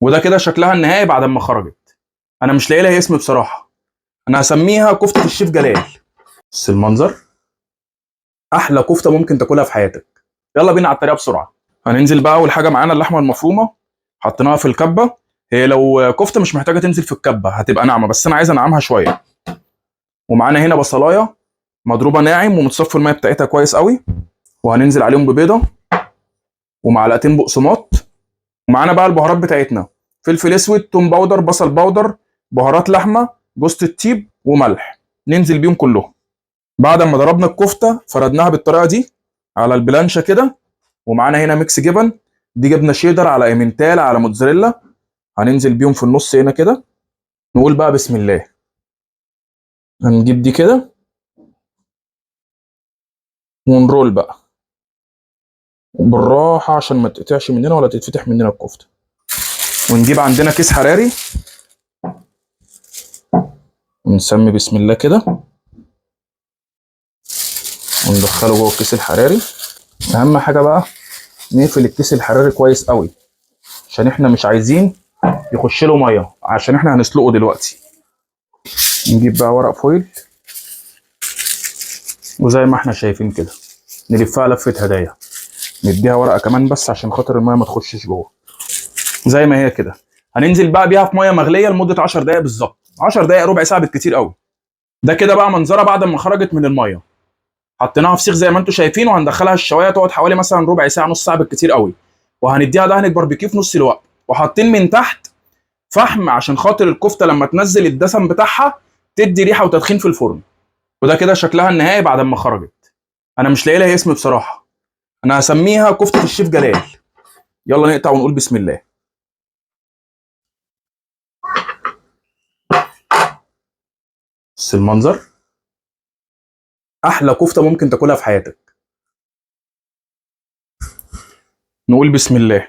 وده كده شكلها النهائي بعد ما خرجت. انا مش لاقي لها اسم بصراحة، انا هسميها كفته الشيف جلال. بس المنظر احلى كفته ممكن تاكلها في حياتك. يلا بينا على الطريقة بسرعة. هننزل بقى اول حاجة معانا اللحمة المفرومه، حطيناها في الكبه. هي لو كفته مش محتاجه تنزل في الكبه هتبقى ناعمة، بس انا عايز انعمها شوية. ومعانا هنا بصلايه مضروبة ناعم ومتصفي المية بتاعتها كويس قوي، وهننزل عليهم ببيضه ومعلقتين بقسماط. ومعانا بقى البهارات بتاعتنا: فلفل اسود، توم powder، بصل powder، بهارات لحمه، جوزة الطيب، وملح. ننزل بيهم كلهم. بعد ما ضربنا الكفتة فردناها بالطريقة دي على البلانشه كده. ومعانا هنا mix جبن، دي جبنه شيدر على ايمنتال على موتزاريلا، هننزل بيهم في النص هنا كده. نقول بقى بسم الله. هنجيب دي كده ونرول بقى بالراحة عشان ما تقطعش مننا ولا تتفتح مننا الكفتة. ونجيب عندنا كيس حراري ونسمي بسم الله كده وندخله جوه الكيس الحراري. اهم حاجة بقى نقفل الكيس الحراري كويس قوي عشان احنا مش عايزين يخش له مية، عشان احنا هنسلقه دلوقتي. نجيب بقى ورق فويل، وزي ما احنا شايفين كده نلفها لفه هدايا، نديها ورقة كمان بس عشان خاطر المية ما تخشش جوه. زي ما هي كده هننزل بقى بيها في مية مغليه لمدة 10 دقائق بالظبط، 10 دقائق ربع ساعة بالكتير قوي. ده كده بقى منظرها بعد ما خرجت من المية. حطيناها في سيخ زي ما انتم شايفين، وهندخلها الشوايه تقعد حوالي مثلا ربع ساعة نص ساعة بالكتير قوي. وهنديها دهنه باربيكيو في نص الوقت، وحاطين من تحت فحم عشان خاطر الكفتة لما تنزل الدسم بتاعها تدي ريحه وتدخين في الفرن. وده كده شكلها النهائي بعد ما خرجت. انا مش لاقي لها اسم بصراحة، انا هسميها كفته الشيف جلال. يلا نقطع ونقول بسم الله. بس المنظر احلى كفته ممكن تاكلها في حياتك. نقول بسم الله.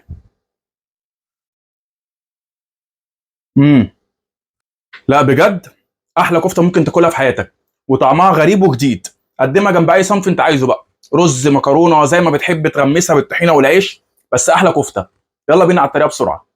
لا بجد احلى كفته ممكن تاكلها في حياتك، وطعمها غريب وجديد. قدمها جنب اي صنف انت عايزه بقى، رز، مكرونه، زي ما بتحب تغمسها بالطحينه والعيش، بس احلى كفته. يلا بينا على الطريقة بسرعة.